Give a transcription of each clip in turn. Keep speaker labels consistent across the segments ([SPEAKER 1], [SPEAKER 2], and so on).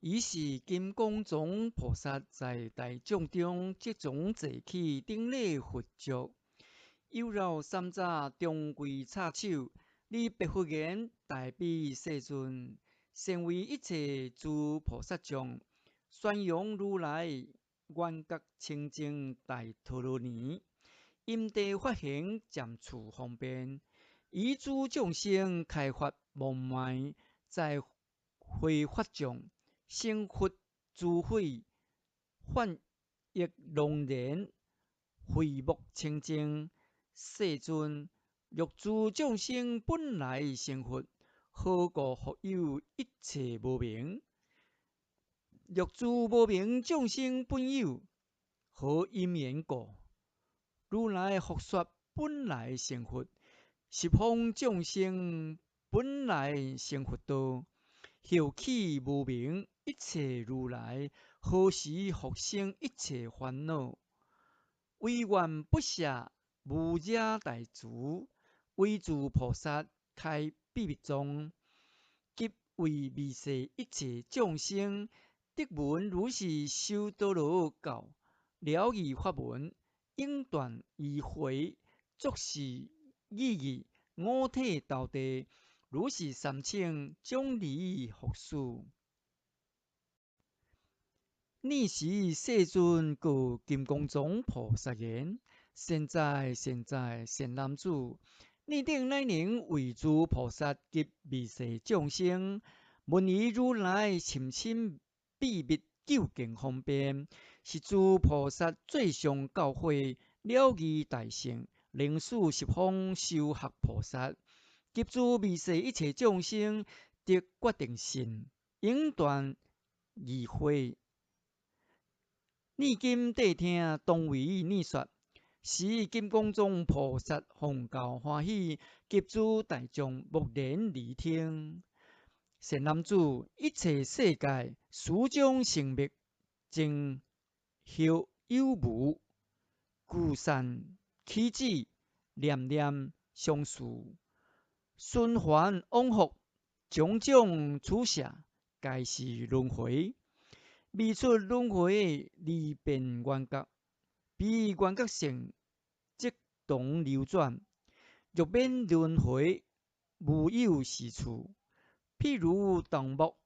[SPEAKER 1] 爾時金剛藏菩薩在大眾中即從坐起，頂禮佛足，右繞三匝，長跪叉手，禮白佛言：大悲世尊，善為一切諸菩薩眾，宣揚如來圓覺清淨大陀羅尼，因地法行漸處方便，以諸眾生開發無礙，在會法眾，成佛智慧，梵譯龍蓮，慧目清淨。世尊，若諸眾生本來成佛，何故復有一切無明？若諸無明眾生本有，何因緣故？如來復說本來成佛，十方眾生本來成佛道，後起無明，一切如來何時復生一切煩惱？唯願不捨無惹大慈，為諸菩薩開秘密藏，及為微細一切眾生得聞如是修多羅教，了義法門，永斷疑惑，作是意義，五體投地，如是三請，將離復事。爾時世尊告金剛藏菩薩言：善哉善哉，善男子！爾等乃能為諸菩薩及微細眾生，聞已如來甚深秘密究竟方便，是諸菩薩最上教誨了義大乘，能使十方修學菩薩及諸微細一切眾生得決定信，永斷疑惑。爾今諦聽，當為爾說。時金剛藏菩薩奉教歡喜，及諸大眾目連而聽。善男子，一切世界始終生滅，增後有無，聚散起止，念念相續，循環往復，種種取捨，皆是輪迴。未出輪迴，而變圓覺。彼圓覺性，即同流轉。若免輪迴，無有是處。譬如動木，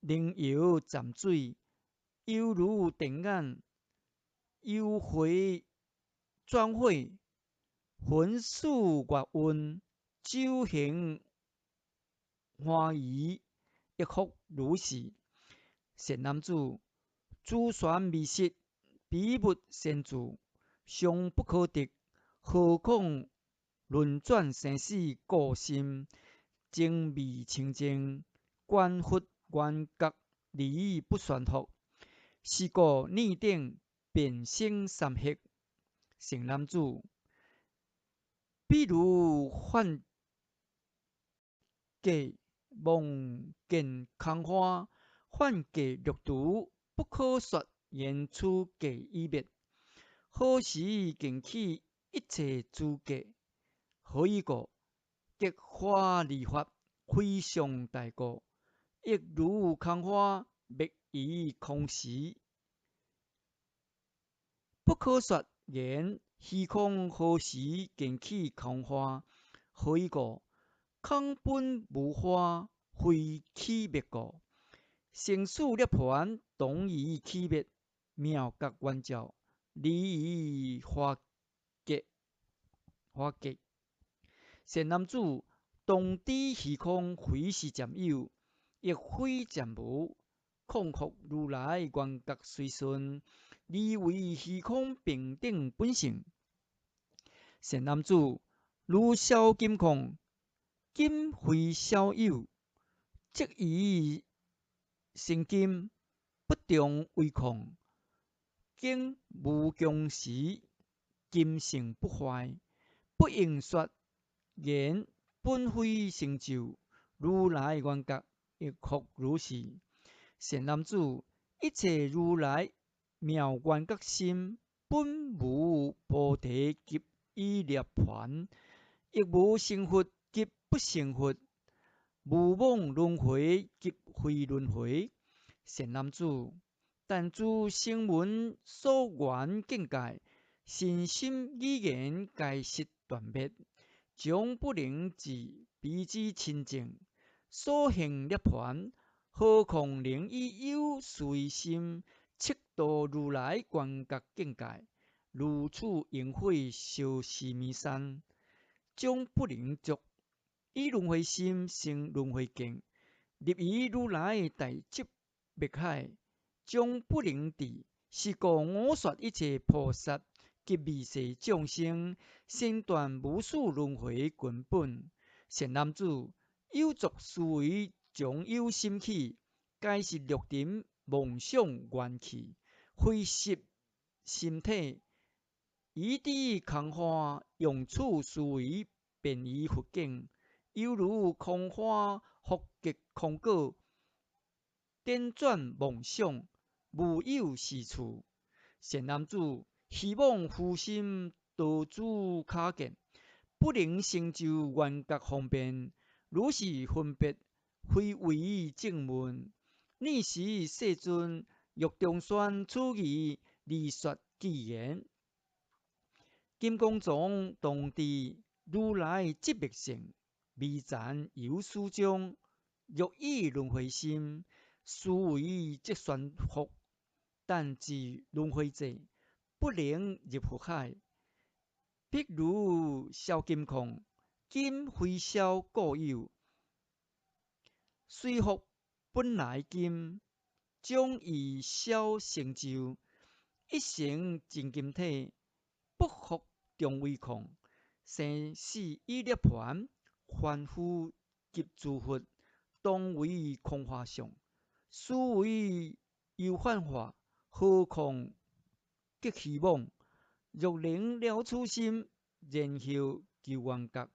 [SPEAKER 1] 靈搖湛水，猶如電眼，幽回轉火，雲四月運，周行歡愉，亦復如是。善男子，諸旋迷失，彼物先住，尚不可得，何況輪轉生死故心，精微清淨，觀佛圓覺而不懸復。是故爾等便生三惑。善男子，比如幻界望見空花，幻界六毒，不可說言此界已滅。何時見起一切諸界？何以故？結花而發，非常大故。亦如空花滅於空時，不可說言虛空何時見起空花？何以故？空本無花，非起滅故。生死涅槃，同於起滅，妙覺圓照，離於花結。花結。善男子，當知虛空非是暫有，亦非暫無。況復如來圓覺隨順，而為虛空平等本性。善男子，如燒金礦，金非燒有，即以成金，不重為礦。經無窮時，金性不壞，不應說言本非成就。如來圓覺亦復如是。善男子，一切如來妙圓覺心，本無菩提及與涅槃，亦無成佛及不成佛。無妄輪迴及非輪迴。善男子，但諸聲聞所緣境界，身心語言皆悉斷滅，終不能至彼之親證。所行涅槃，何況能以有思惟心，測度如來觀覺境界？如此螢火燒須彌山，終不能著。以輪迴心生輪迴見，入於如來大寂滅海，終不能至。是故我說一切菩薩及未世眾生，先斷無始輪迴根本。善男子，有作思惟，將有心起，皆是六塵妄想緣起，非實心體。以智空華，用此思惟，遍於佛境，猶如空花覆結空果，輾轉妄想，無有是處。善男子，虛妄浮心多諸卡見，不能成就圓覺方便。如是分別，非為正問。爾時世尊欲重宣此義，而說偈言：金剛藏當智，如來寂滅性，迷殘有始終。若以輪迴心，思惟則宣復，但至輪迴者，不能入佛海。譬如燒金礦，金非燒故有，雖復本來金，終遇燒成就，一成真金體，不復重為礦。生死與涅槃，凡夫及諸佛，當為空華相。思惟猶幻化，何況極虛妄？若能了此心，然後求圓覺。